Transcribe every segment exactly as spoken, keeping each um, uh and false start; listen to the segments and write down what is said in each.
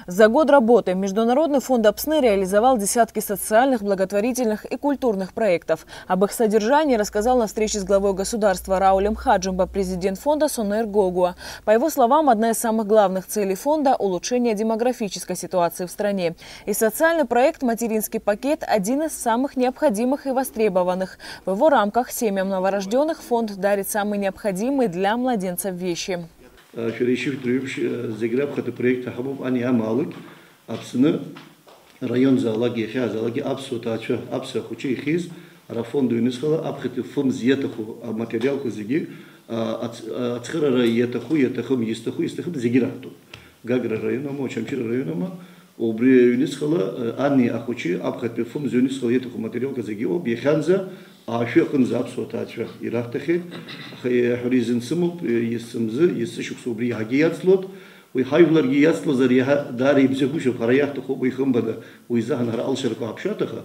За год работы Международный фонд Апсны реализовал десятки социальных, благотворительных и культурных проектов. Об их содержании рассказал на встрече с главой государства Раулем Хаджимба президент фонда Сонер Гогуа. По его словам, одна из самых главных целей фонда — улучшение демографической ситуации в стране. И социальный проект «Материнский пакет» — один из самых необходимых и востребованных. В его рамках семьям новорождённых фонд дарит самые необходимые для младенцев вещи. Шәара ишәыжәдыруеиԥш, зегь раԥхьатәи проект ҳамоуп ани амаалықь, Аԥсны раионзаалак иахьаазаалакгьы аԥсуа ҭаацәа, аԥсуа хәыҷы ихьиз, ара афонд ҩнызхала аԥхьатәи фымз иаҭаху аматериалқәа зегьы, ац-, ацхыраара иаҭаху, иаҭахым, изҭаху, изҭахым зегьы раҳҭоит. Гагра араион ама, Очамчыра араион ама, убри ҩнызхала, ани ахәыҷы аԥхьатәи фымз ҩнызхала иаҭаху аматериалқәа зегьы ыҟоуп, иахьанӡа аашәы аҟынӡа аԥсуа ҭаацәа ираҳҭахьеит, аха иаҳәара изын сымоуп, есымзы, есышықәса убри иаҳагьы иацлоит. Уи ҳажәларгьы иацлозар, иаҳа даара ибзиагәышьоуп, ҳара иаҳҭахуп уи хымԥада, уи изаҳан ҳара алшарақәа ҳаԥшаҭаха.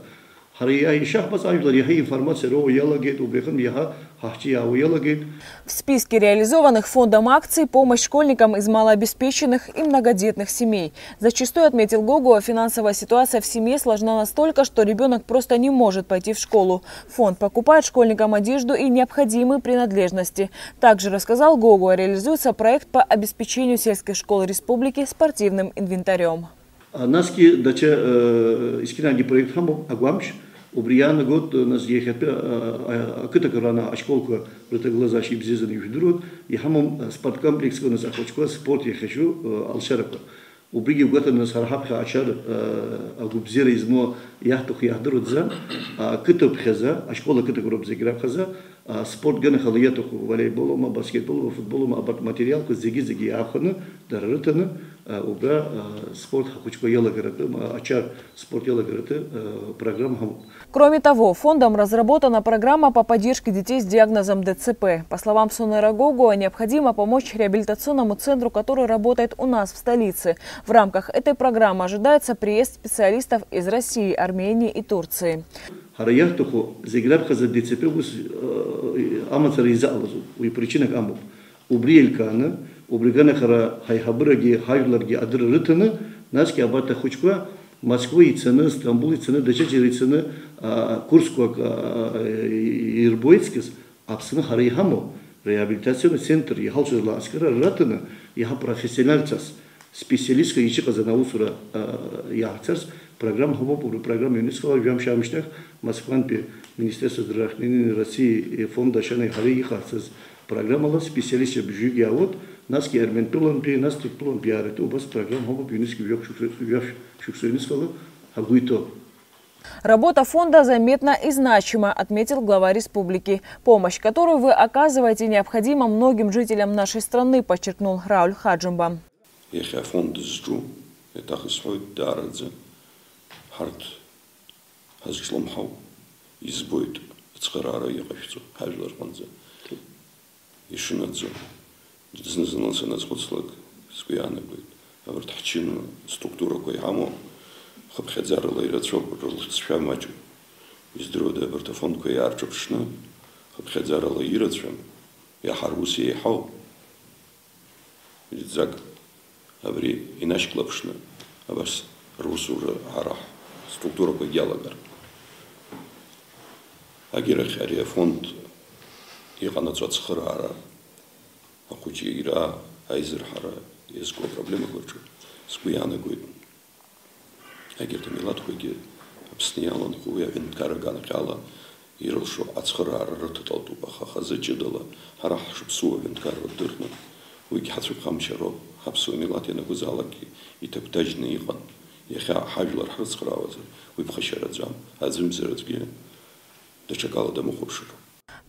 Ҳара иа-, ишаҳбаз ажәлар иаҳа информациа роуа иалагеит, убри аҟынтә иаҳа ҳахьча иаауа иалагеит. В списке реализованных фондом акций — помощь школьникам из малообеспеченных и многодетных семей. Зачастую, отметил Гогуа, финансовая ситуация в семье сложна настолько, что ребёнок просто не может пойти в школу. Фонд покупает школьникам одежду и необходимые принадлежности. Также, рассказал Гогуа, реализуется проект по обеспечению сельских школ республики спортивным инвентарём. А, насгьы даҽа, э, есқьынагьы проект ҳамоуп, агәамч. Убри иаанагоит, э, нас иахьатәи, э, э, ақыҭақәа раны ашколқәа рыҭагылазаашьа ибзиаӡаны ижәдыруеит. Иҳамоуп, э, спорткомплексқәа, нас ахәыҷқәа спорт иахьаҿу, э, алшарақәа. Убригьы гәаҭаны, нас ҳара ҳаԥхьа аҿар, э, агәыбзиара измоу иаҳҭаху иаҳдыруаӡам. Ақыҭа ԥхьаӡа, ашкол ақыҭақәа роуп зегь раԥхьаӡа, а, спорт ганахьала иаҭаху, волейболума, баскетболума, футболума, абарҭ материалқәа зегьы-зегьы иаахәаны, дара рыҭаны, а, убра, а, спорт ҳахәыҷқәа иалагаратәы, а, аҿар спорт иалагаратәы, а, программа ҳамоуп. Кроме того, фондом разработана программа по поддержке детей с диагнозом Д Ц П. По словам Сонера Гогуа, необходимо помочь реабилитационному центру, который работает у нас в столице. В рамках этой программы ожидается приезд специалистов из России, Армении и Турции. Ҳара иаҳҭаху зегь раԥхьаӡа Д Ц П ус, э, амацара изаҟалазоуп, уи причинак амоуп. Убри еилкааны, убри аганахьала ҳаиҳабырагьы ҳажәларгьы адырра рыҭаны, насгьы абарҭ ахәыҷқәа Москва ицаны, Стамбул ицаны, даҽаџьара ицаны, а, курсқәак, а, ирбоит скыз, Аԥсны ҳара иҳамоу реабилитациатә центр иҳалшозла ацхыраара раҭаны, иаҳа профессионалцәас, специалистқәак иҿыҟаҵаны аусура, а, иаҳцарц программа ҳамоуп, убри программа ҩнызқьала жәамш аамышьҭахь Москвантәи Министерство здравоохранения России фонд Ашана ҳара иҟаҳҵаз программала специалистцәа бжьҩык иаауеит, насгьы Арментәылантәи, нас Ҭырқәтәылантәи иааргеит, убас программа ҳамоуп ҩнызқь жәохә шықәса, жәаф шықәса ҩнызқьала ҳагәы иҭоуп. Работа фонда заметна и значима, отметил глава республики. Помощь, которую вы оказываете, необходима многим жителям нашей страны, подчеркнул Рауль Хаджимба. Иахьа афонд зҿу, еиҭах исҳәоит, даараӡа ҳарҭ ҳазҿлымҳау избоит ацхыраара иҟашәҵо ҳажәлар рҟынӡа. Ишынаӡо, зны-зынла саназхәыцлак, сгәы иаанагоит, абарҭ ҳчынла структурақәа иҳамоу, хыԥхьаӡарала ирацәоуп, рылҵшәа маҷуп. Издыруада, абарҭ афондқәа иаарҿыԥшны, хыԥхьаӡарала ирацәам, иаҳа рус еиҳауп. Иӡӡак абри инашьклаԥшны, абас русура ҳара ҳструктурақәагь иалагар. Агьарахь ари афонд иҟанаҵо ацхыраара, ахәыҷы ира, аизырҳара иазку апроблемақәа рҿы сгәы иаанагоит. Егьырҭ амилаҭқәагьы Аԥсны иаланхо уи аҳәынҭқарра аганахьала ирылшо ацхыраара рыҭатәалатәуп, аха хазы ҷыдала ҳара ҳшыԥсуа аҳәынҭқарра дырны, уигь ҳацәыԥхамшьароуп, ҳаԥсуа милаҭ ианакәызаалакгьы иҭагәҭажьны иҟан, иахьа ҳажәлар ҳрыцхраауазар, уи ԥхашьараӡам, аӡәымзар аӡәгьы даҽакала дамыхәаԥшыр.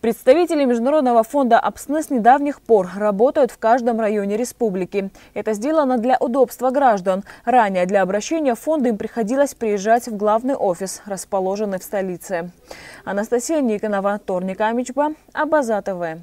Представители Международного фонда Апсны с недавних пор работают в каждом районе республики. Это сделано для удобства граждан. Ранее для обращения в фонд им приходилось приезжать в главный офис, расположенный в столице. Анастасия Никонова, Торник Амичба, Абаза Т В.